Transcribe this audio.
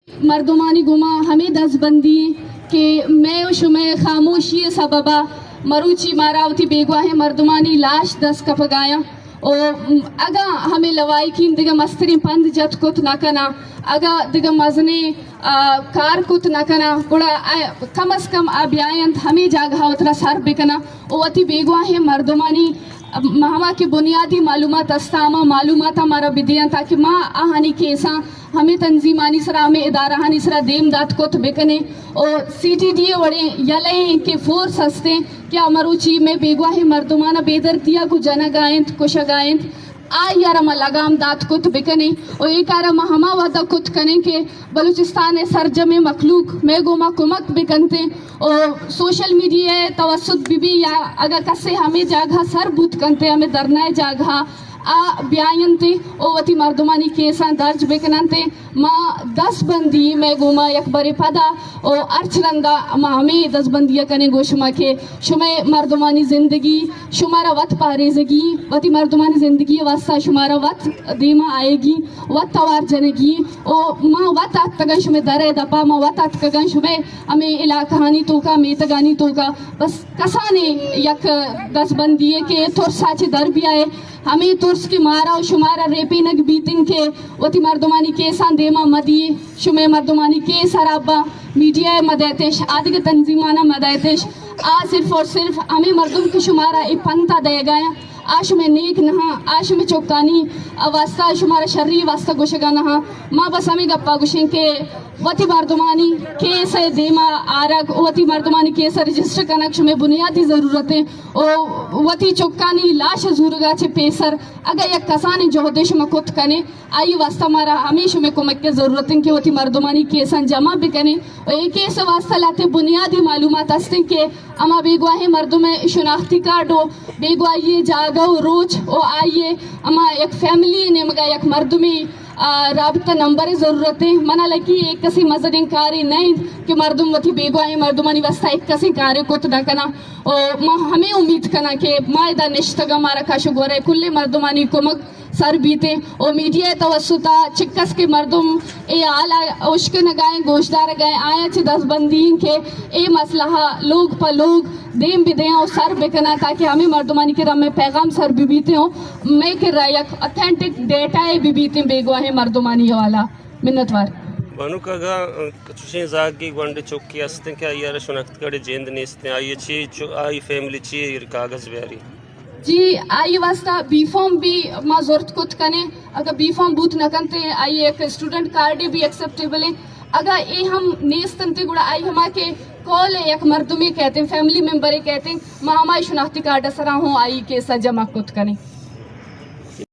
مردمانی گوما ہمے دزبندی ایں کہ مئے و شمئے خاموشی ءِ سبب ءَ مروچی مارا وتی بیگواہیں مردمانی لاش دست کپگ ءَ آیاں۔ و اگاں ہمے لواحقین دگہ مستریں پند جت کت نہ کناں، اگاں دگہ مزنیں، آ، کار کت نہ کناں، گڑا آ، کم از کم آ بیاینت ہمے جاگہ ءَ وترا سر بکناں و وتی بیگواہیں مردمانی، ہما کہ بنیادی معلومات است، ہما معلومات مارا بدیاں تاکہ ما آہانی کیساں ہمے تنظیمانی سرا، ہمے ادارہانی سرا دیم دات کت بکنیں۔ و سی ٹی ڈی اے وڑیں یلہ ایں کہ فورس ہستیں کہ آ مروچی مئے بیگواہیں مردماناں بے دردیا گوں جنگا انت، کشگا انت، آئی ءَ را ما لگام دات کت بکنیں و اے کار ءَ ما ہما وہدا کت کنیں کہ بلوچستان ءِ سرجمیں مخلوق مئے گوما کمک بکنتیں و سوشل میڈیا ءِ توسط بہ بی یا اگاں کسے ہمے جاگہ سر بوت کنتیں، ہمے دھرنا ءِ جاگہ آ بیاینتیں و وتی مردمانی کیساں درج بکننتیں۔ ما دست بندی مئے گوما یک برے پدا و ہرچ رندا ما ہمے دست بندی ءَ کنیں گوں شما کہ شمئے مردمانی زندگی شمارا وت پاریزگی، وتی مردمانی زندگی ءِ واسطہ شمارا وت دیما آیگی، وت توار جنگی و ما وت اتکگاں شمئے در ءِ دپا، ما وت اتکگاں شمئے ہمے علاقہانی توکا، میتگانی توکا۔ بس کسانیں یک دست بندی ایں کہ ترس ءَ چہ در بیائے، ہمے ترس کہ مارا و شمارا ریپینگ بیتیں کہ وتی مردمانی کیساں دیما مدیے، شمئے مردمانی کیس ہراب باں، میڈیا ءَ مدئیتش، آ دگہ تنظیماناں مدئیتش۔ آ صرف اور صرف ہمے مردم کہ شمارا اے پنت ءَ دئیگایاں، آ شمئے نیک نہاں، آ شمئے چکانی واسطہ، شمارا شری واسطہ گوشگا نہاں۔ ما بس ہمے گپا گوشیں کہ وتی مردمانی کیس ءِ دیما آرگ، وتی مردمانی کیس ءَ رجسٹر کنگ شمئے بنیادی ضرورت ایں۔ و وتی چکانی لاش زورگا چہ پیسر اگاں یک کسانیں جہدے شما کت کنے، آئی واسطہ مارا ہمے شمئے کمک ءِ ضرورت انت کہ وتی مردمانی کیساں جمع بکنے۔ و اے کیس ءِ واسطہ لہتے بنیادی معلومات ہستیں کہ ہما بیگواہیں مردم ءِ شناختی کارڈ و بیگواہی ءِ جاگہ و روچ و آئی ءِ ہما یک فیملی ءِ نیمگا یک مردمے، آ، رابطہ نمبر ءِ ضرورت انت۔ منا لگی اے کسے مزنیں کارے نہ انت کہ مردم وتی بیگواہیں مردمانی واسطہ یک کسے کارے کت نہ کناں۔ و ما ہمے امید کناں کہ ما ادا نشتگاں، مارا کش و گور ءِ کلیں مردمانی کمک سر بیتیں و میڈیا ءِ توسط ءَ چکس کہ مردم اے حال ءَ اشکنگا ایں، گوشدارگا ایں، آیاں چہ دزبندی ایں کہ اے مسئلہ ءَ لوگ پہ لوگ دیم بدیاں و سر بکناں تاکہ ہمے مردمانی کرا مئے پیغام سر ببیتیں و مئے کرا یک اتھینٹک ڈیٹا ءِ ببیتیں بیگواہیں مردمانی حوالہ۔ منتوار۔ بانک، اگاں چشیں زاگے گونڈے چکے ہستیں کہ آئی ءَ را شناخت کارڈ ءِ جند نیستیں، آئی ءَ چی چو-، آئی فیملی چی ایر کاغذ بیاری؟ جی، آئی واسطہ بی فارم بھی ما زرت کت کنیں۔ اگر بی فارم بوت نہ کنتے، آئی ایک اسٹوڈنٹ کارڈ بھی ایکسپٹیبل ہے۔ اگر اے ہم نیست انتے، گڑا آئی ہما کہ کال ہے، یک مردمے کہتے ہیں، فیملی ممبرے کہتے ہیں، ما ہمائی شناختی کارڈ سرا ہوں آئی کیسا جمع کت کنیں۔